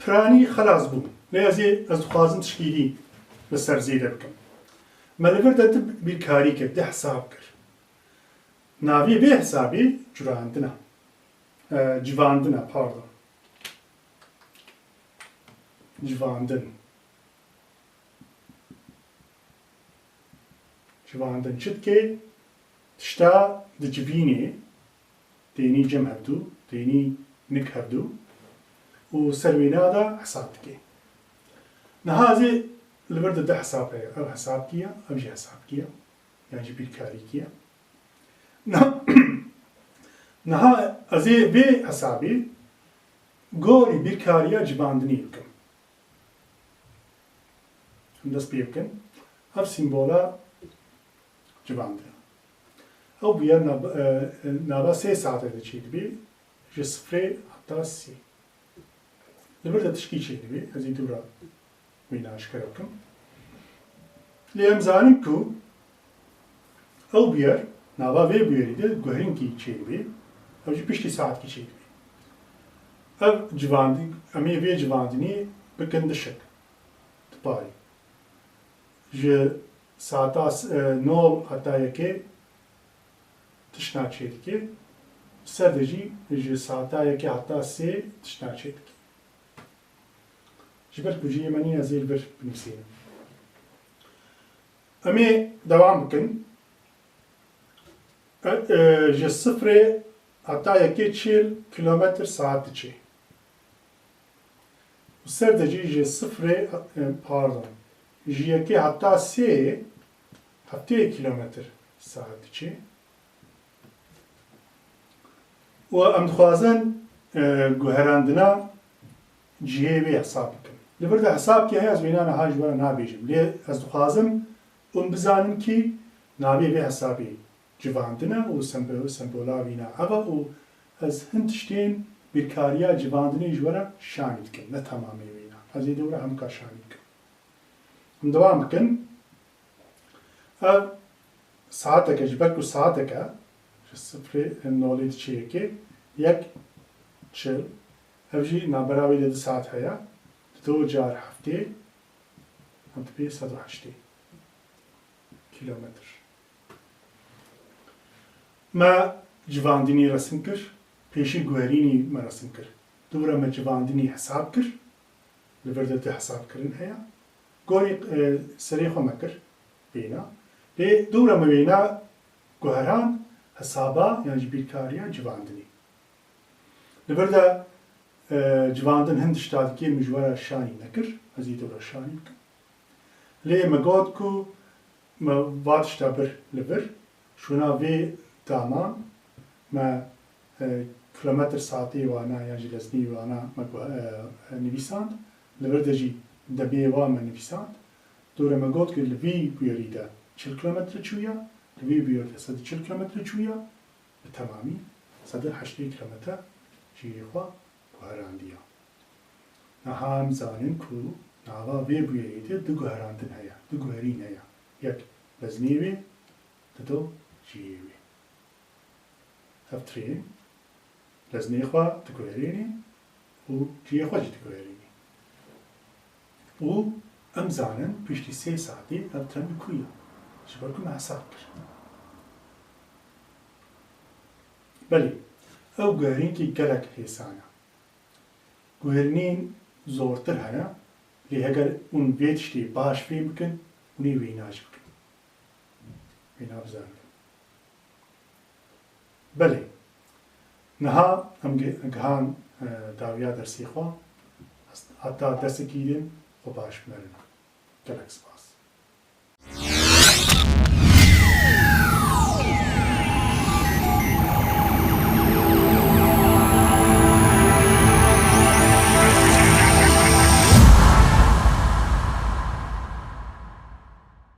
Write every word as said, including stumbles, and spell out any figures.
Piranî xelas bû. Lê ez ê, ez dixwazim tişkî dî li ser zêde bikim. Me li vir de di bîrkarî kir, di hesab kir. Navê vê hesabê curandin e. E, civandin e, pardon. Civandin. Civandin çi dike? Tişta dicivînê, tênî cem hevdû, tênî nik hevdû û ser wêna de hesab dike. Niha ez ê li vir de du hesab heye. Ev hesabkî ye, ev jî hesabkî ye. Yan jî bîrkarîkî ye. Niha, niha ez ê vê hesabê gorî bîrkariya civandinê bikim. Em dest pê bikin. Ev sîmbola civandin. Ew bûyer nava, e, e, nava sê saetê de çêdibê, ji sifrê heta sê. Li vir de tişkî çêdibê, ez ê dû re wîna eşkere bikim. Lê em zanin ku ew bûyer, nava vê bûyerî de guherînkî çêdibê, ew jî piştî saetkî çêdibê. Ev civandî, em ê vê civandinî bikin du şik, du parî. Ji saeta s-, e, nol heta yekê tiştna çêdike, ser de jî ji saeta yekê heta sê tiştna çêdike. Ji ber ku cihê me nîne, ez ê li vir binivîsînim. Em ê dewam bikin. E, e, ji sifrê heta yekê çil kilometr saet diçe. Û ser de jî ji sifrê, e, pardon, ji yekê heta sê heftê kilometr saet diçe. Û em dixwazin, e, guherandina cihê wê hesab bikin. Li vir de hesabkî heye, ez wêna niha ji we re nabêjim. Lê ez dixwazim hûn bizanin kî navê vê hesabê civandin e û sembo-, sembola wîna ev e û ez hin tiştên bîrkariya civandinê ji we re şanî dikim, ne temamê wêna. Ez ê dewre hemûka şanî dikim. Em dewam bikin. Ev saeteke, ji ber ku saeteke, ji sifrê nolê diçe yekê, yek çil, ev jî navbera wê de du saet heye, dido car heftê, em dibê sed û heştê kilometr. Me civandinî resim kir, pêşî guherînî me resim kir. Dû re me civandinî hesab kir, li vir de du hesabkirin heye. Gorî, e, serê xwe me kir, wêna. Lê dû re me wêna guherand hesaba yan jî bîrkariya civandinê. Li vir de, e, civandin hin tişta dikê min ji we re şanî nekir, ez ê dû re şanî bikim. Lê me got ku me va tişta bir li vir, şûna vê daman me, e, kilometr saetê wana yan jî leznî wana me gu-, e, e, nivîsand. Li vir de jî demê wa me nivîsand. Dû re me got ku li vî bûyerî de çil kilometre çûya, li vî bûyer de sed û çil kilometre çûya, bi temamî sed û heştê kilometre cihê xwe guherandiya. Niha em zanin ku nava vê bûyerê de du guherandin heye, du guherîn heye. Yek leznê wê, dido cihê wê. Ev tren leznê xwe diguherînê û cihê xwe jî diguherînê. Û em zanin piştî sê saetê ev tren li ku ye. Ji ber ku me hesab kir. Belê, ew guherînkî gelek hêsan e. Guherînên zortir hene, lê heger hûn vê tiştê baş fêm bikin, hûn ê wêna jî bikin. Wêna bizanin. Belê. Niha em gi-, gihan, e, dawiya dersê xwe. Heta dersekî din xwe baş bimerin. Gelek spas.